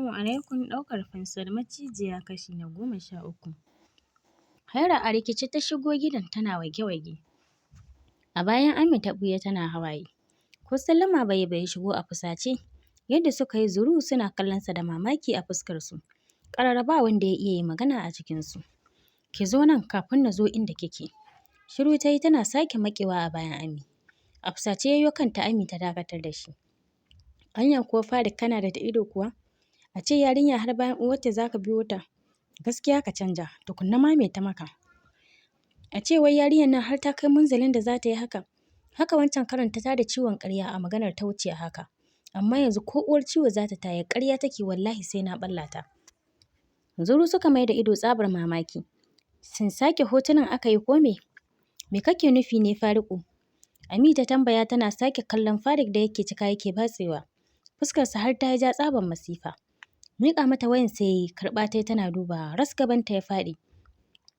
Assalamu alaikum. Ɗaukar fansar macijiya kashi na 13. Haira a rikice ta shigo gidan tana waige-waige. A bayan Ami ta ɓuya tana hawaye. Ko sallama bai yi ba ya shigo a fusace. Yadda suka yi zuru suna kallonsa da mamaki a fuskarsu. Ƙarara ba wanda ya iya yi magana a cikinsu. Ki zo nan kafin na zo inda kike. Shiru ta yi tana sake maƙewa a bayan Ami. A fusace ya yo kanta, Ami ta dakatar da shi. Anya kuwa Farik kana da ido kuwa? A ce yarinya har bayan uwarta za ka biyo ta. Gaskiya ka canja, tukunna ma me ta maka? A ce wai yarinyar nan har ta kai munzalin da za ta yi haka. Haka wancan karon ta tada ciwon ƙarya a maganar ta wuce a haka. Amma yanzu ko uwar ciwo za ta tayar, ƙarya take, wallahi sai na ɓalla ta. Zuru suka mai da ido tsabar mamaki. Shin sake hotunan aka yi ko me? Me kake nufi ne, Fariku? Ami ta tambaya tana sake kallon Farik da yake cika yake batsewa. Fuskarsa har ta yi ja tsabar masifa. Miƙa mata wayan sai yayi, karɓa ta tana dubawa, ras gabanta ya faɗi.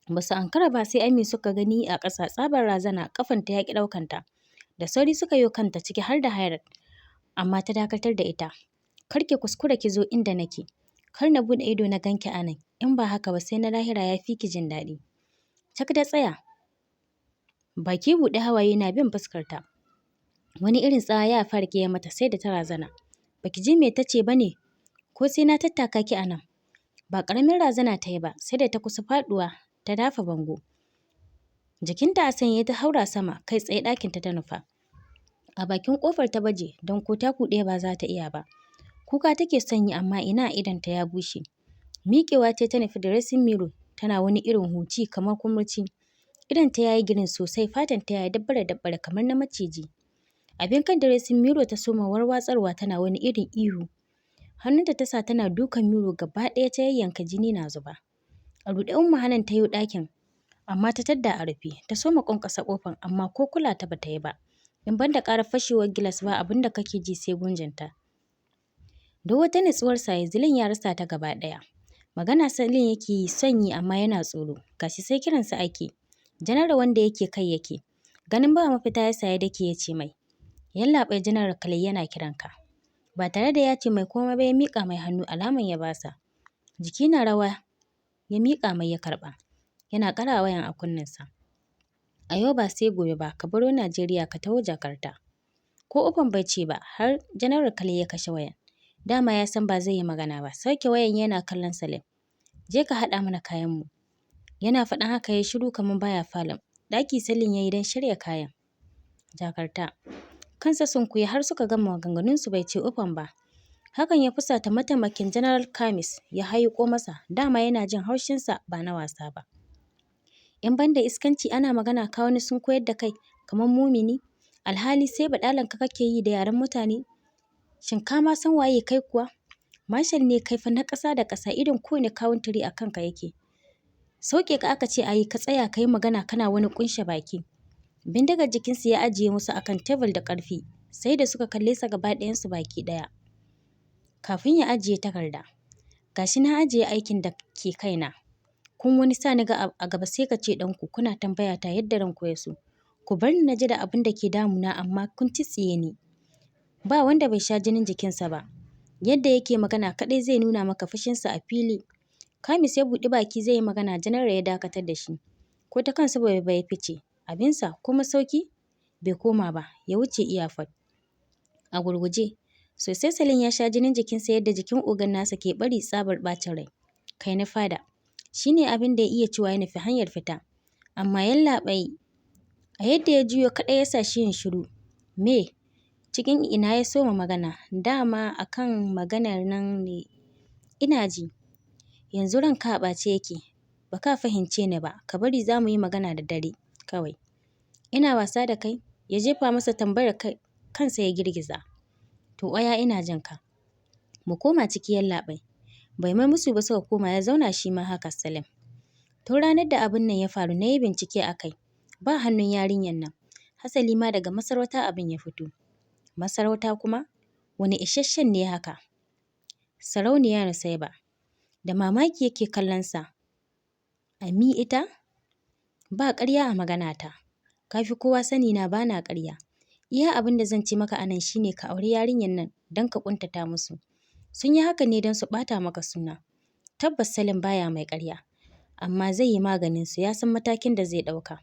Ba su ankara ba sai Ami suka gani a ƙasa, tsabar razana ƙafanta ya ƙi ɗaukanta. Da sauri suka yo kanta, ciki har da Hairat. Amma ta dakatar da ita. Kar ki kuskura ki zo inda nake. Kar na buɗe ido na ganki a nan. In ba haka ba sai na lahira ya fi ki jin daɗi. Cak ta tsaya. Baki buɗe, hawaye na bin fuskarta. Wani irin tsawa ya Farik ya mata sai da ta razana. Baki ji me ta ce ba ne? Ko sai na tattaka ki a nan? Ba ƙaramin razana ta yi ba, sai da ta kusa faɗuwa ta dafa bango. Jikinta a sanyaye ta haura sama, kai tsaye ɗakinta ta nufa. A bakin ƙofar ta baje don ko taku ɗaya ba za ta iya ba. Kuka take son yi amma ina, idonta ya bushe. Miƙewa ta ta nufi dressing mirror tana wani irin huci kamar kumurci. Idonta ya yi green sosai, fatanta ya yi dabbare-dabbare kamar na maciji. Abin kan dressing mirror ta soma warwatsarwa tana wani irin ihu. Hannunta ta sa tana dukan mirror, gaba ɗaya ta yayyanka, jini na zuba. A ruɗe Ummu Hanan ta yo ɗakin amma ta tadda a rufe. Ta soma ƙwanƙwasa ƙofar amma ko kula ta bata yi ba. In banda ƙarar fashewar gilas ba abin da kake ji sai gunjinta. Duk wata nutsuwarsa Yazilin ya rasa ta gaba ɗaya. Magana Salim yake yi son yi amma yana tsoro. Gashi sai kiransa ake. Janar wanda yake kai yake. Ganin ba mafita ya sa ya dake ya ce mai, "Yallaɓai, Janar Khalil yana kiranka." Ba tare da ya ce mai komai ba ya miƙa mai hannu alaman ya basa. Jiki na rawa ya miƙa mai, ya karɓa. Yana ƙara wayan a kunnensa. A yau ba sai gobe ba ka baro Najeriya ka taho Jakarta. Ko ufan bai ce ba har Janar Khalil ya kashe wayan. Dama ya san ba zai yi magana ba. Sauke wayan yana kallon Salim. Je ka haɗa mana kayanmu. Yana faɗan haka ya shiru kamar baya falon. Ɗaki Salim ya yi don shirya kayan. Jakarta. Kansa sunkuye har suka gama maganganunsu bai ce ufan ba. Hakan ya fusata mataimakin General Kamis ya haiko masa, dama yana jin haushinsa ba na wasa ba. In banda iskanci, ana magana ka wani sun koyar da kai kamar mumini, alhali sai baɗalanka kake yi da yaren mutane. Shin ka ma san waye kai kuwa? Marshal ne kai fa na ƙasa da ƙasa, idon kowane country a kanka yake. Sauke ka aka ce a yi, ka tsaya ka yi magana kana wani ƙunshe baki. Bindigar jikinsu ya ajiye musu akan tebul da ƙarfi, sai da suka kalle sa gaba ɗayansu baki ɗaya. Kafin ya ajiye takarda. Gashi na ajiye aikin da ke kaina. Kun wani sa ni ga a gaba sai ka ce ɗanku, kuna tambaya ta yadda ranku ya so. Ku bar ni na ji da abin da ke damuna amma kun tsitsiye ni. Ba wanda bai sha jinin jikinsa ba. Yadda yake magana kaɗai zai nuna maka fushinsa a fili. Kamis ya buɗi baki zai yi magana, Janar ya dakatar da shi. Ko ta kansa bai ba ya fice. Abinsa kuma sauki bai koma ba, ya wuce airport. A gurguje. Sosai Salim ya sha jinin jikinsa, yadda jikin ogan nasa ke ɓari tsabar ɓacin rai. Kai na fada. Shi ne abin da ya iya cewa ya nufi hanyar fita. Amma yallaɓai, a yadda ya juyo kaɗai ya sa shi yin shiru. Me? Cikin ina ya soma magana. Dama akan maganar nan ne ina ji. Yanzu ranka a ɓace yake. Ba ka fahimce ni ba. Ka bari za mu yi magana da dare kawai. Ina wasa da kai? Ya jefa masa tambayar kai, kansa ya girgiza. To oya, ina jin ka. Mu koma ciki, yallaɓai. Bai mai musu ba suka koma, ya zauna shi ma haka Salim. Tun ranar da abin nan ya faru na yi bincike a kai. Ba hannun yarinyar nan. Hasali ma daga masarauta abin ya fito. Masarauta kuma? Wani isasshen ne haka? Sarauniya Nusaiba. Da mamaki yake kallonsa. Ami ita? Ba ƙarya a maganata. Ka fi kowa sani na bana ƙarya. Iya abin da zan ce maka anan shine ka auri yarinyar nan don ka ƙuntata musu. Sun yi hakan ne don su ɓata maka suna. Tabbas Salim baya mai ƙarya, amma zai yi maganin su, ya san matakin da zai ɗauka.